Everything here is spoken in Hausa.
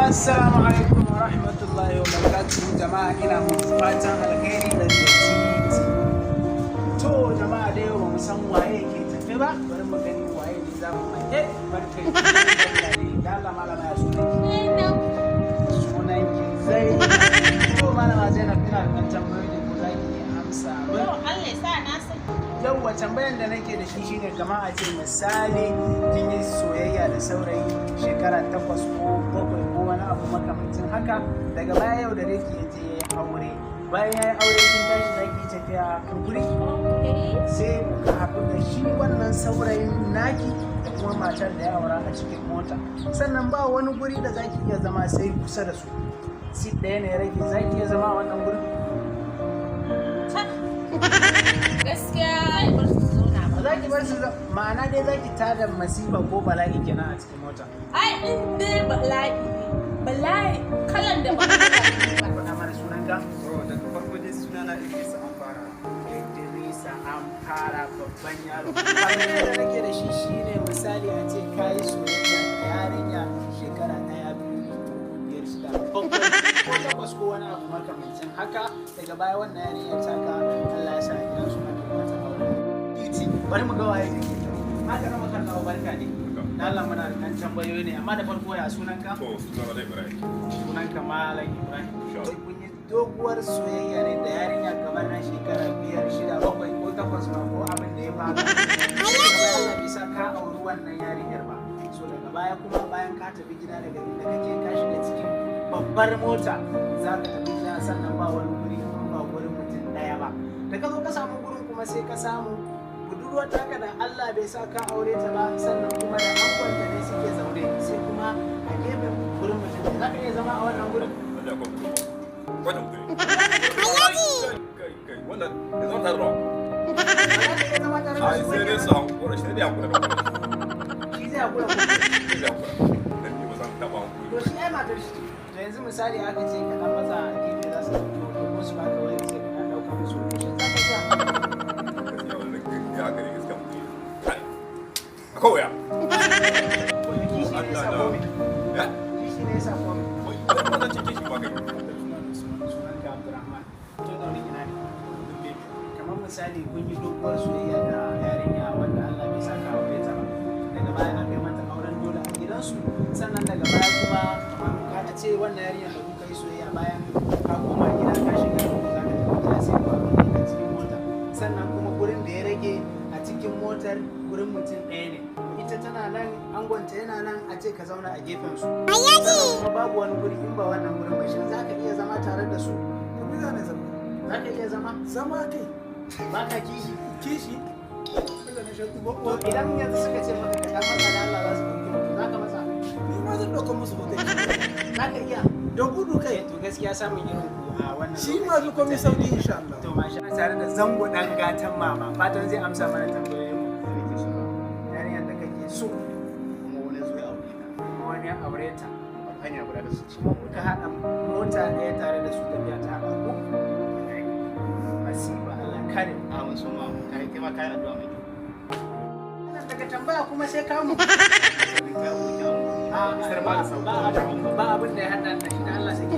Assalamu alaikum wa rahmatullahi wa barakatuhu. Jama'a, ina muku fatan alkhairi da titi. To jama'a, da yau ba mu san waye ke tafe ba, bari mu gani waye ne za mu mai. Barka ne da Allah. Malama, ya sunan ki? Sunan ki Zai. To malama Zainab, ina da ɗan tambayoyi ne, ko za ki iya amsa min? Allah ya sa na sani. Yauwa, tambayan da nake da shi shine, kamar a ce misali kin yi soyayya da saurayi shekara 8 ko 7 ko wani abu makamancin haka. Daga baya yau da ki ya je ya yi aure. Bayan ya yi aure, kin tashi za ki yi tafiya guri, sai kuka haɗu da shi wannan saurayin naki da kuma matar da ya aura a cikin mota. Sannan ba wani guri da za ki iya zama sai kusa da su. Seat ɗaya ne ya rage. Za ki iya zama a wannan gurin? Gaskiya zan bar su zauna Ba ba. za ki bar su ma'ana dai za ki tada masifa ko bala'i kenan a cikin mota. Ai in dai bala'i ne, bala'i kalan da ba ka ba. Faɗa mana sunanka. To, daga farko dai sunana Idris an fara. Idrisa an fara, babban yaro. Abin da nake da shi shine, misali a ce ka yi soyayya da yarinya shekara 1, 2, 3, 5, 6, 7 ko 8 ko wani abu makamancin haka. Daga baya wannan yarinyar taka, Allah ya sa a gidansu aka yi mata aure. Titi, bari mu ga waye kake. Haka na maka, barka ne. Da Allah, muna da ɗan tambayoyi ne, amma da farko ya sunanka? To, suna na Ibrahim. Sunanka Malam Ibrahim. Sure. Kun yi doguwar soyayya ne da yarinya kamar na shekara 5, 6, 7 ko 8 ma ko abin da ya faru. Allah bai sa ka auri wannan yarinyar ba. So daga baya kuma, bayan ka tafi gida daga inda kake, ka shiga cikin babbar mota za ka tafi gida, sannan ba wani guri in ba gurin mutum ɗaya ba. Da ka zo ka samu gurin kuma, sai ka samu budurwar taka da Allah bai sa ka aure ta ba, sannan kuma da angonta ne suke zaune, sai kuma a gefen gurin mutum ɗaya. Za ka iya zama a wannan gurin? Wanda akwai budurwa. Wannan guri. Kai, kai, kai, wannan ya zama tare da wa. Ba za ka iya zama tare da Ai su ba sai dai kenan? su hankura, sai dai hankura da kuma. Shi zai haƙura ko? Sai dai hankura. Dan ni ba zan taɓa hankuri. To shi ai matar shi ce. To yanzu misali aka ce ka dan matsa gefe, za su ɗauki hoto ko su baka waya, sai ka dan ɗauka musu hoto. Shin za ka iya? Gaskiya wannan ya haka ne, gaskiya mutum. Kai. Akwai wuya. Kishi ne yasa ko me? Ya? Kishi ne yasa ko me? Wai, wai, ba zan ce kishi ba kai. Sunan ka Abdurrahman. To daurin ina ne? Kamar misali kun yi doguwar soyayya da yarinya wanda Allah bai sa ka aure ta ba. Daga baya aka yi mata auren dole a gidansu, sannan daga baya kuma kamar ka ce wannan yarinyar da kuka yi soyayya, bayan ka koma gida, ka shiga za ka tafi gida, sai ku haɗu a cikin mota. Sannan kuma gurin da ya rage a cikin motar gurin mutum ɗaya ne. Ita tana nan, angonta yana nan, a ce ka zauna a gefen su. Sannan kuma babu wani guri in ba wannan gurin ba. Shin za ka iya zama tare da su? To me za na zama? Za ka iya zama? Zama kai. Ba ka kishi? Kishi. Allah na shaɗu ba. To idan yanzu suka ce maka ka dan matsa da Allah za su ɗauki hoto, za ka matsa? Ni ma zan ɗauka musu hoto. Za ka iya? Da gudu kai. To gaskiya samun irin ku a wannan Shi ma zai komi sauki insha Allah. To masha, tare da Zango dan gatan mama, fatan zai amsa mana tambayoyin mu. Yarinyar da kake so Kuma wani zo ya aure ta. Kuma wani ya aure ta. Hanya guda da su ci. Kuma kuka haɗa mota ɗaya tare da su, tafiya ta haɗa ku. Masifa, Allah kare mu. A wasu ma kai, kai ma kai addu'a mai kyau. Daga tambaya kuma sai kamu. Kai abokin A isar ma da sauko. Ba abin da ya haɗa da shi da Allah sake.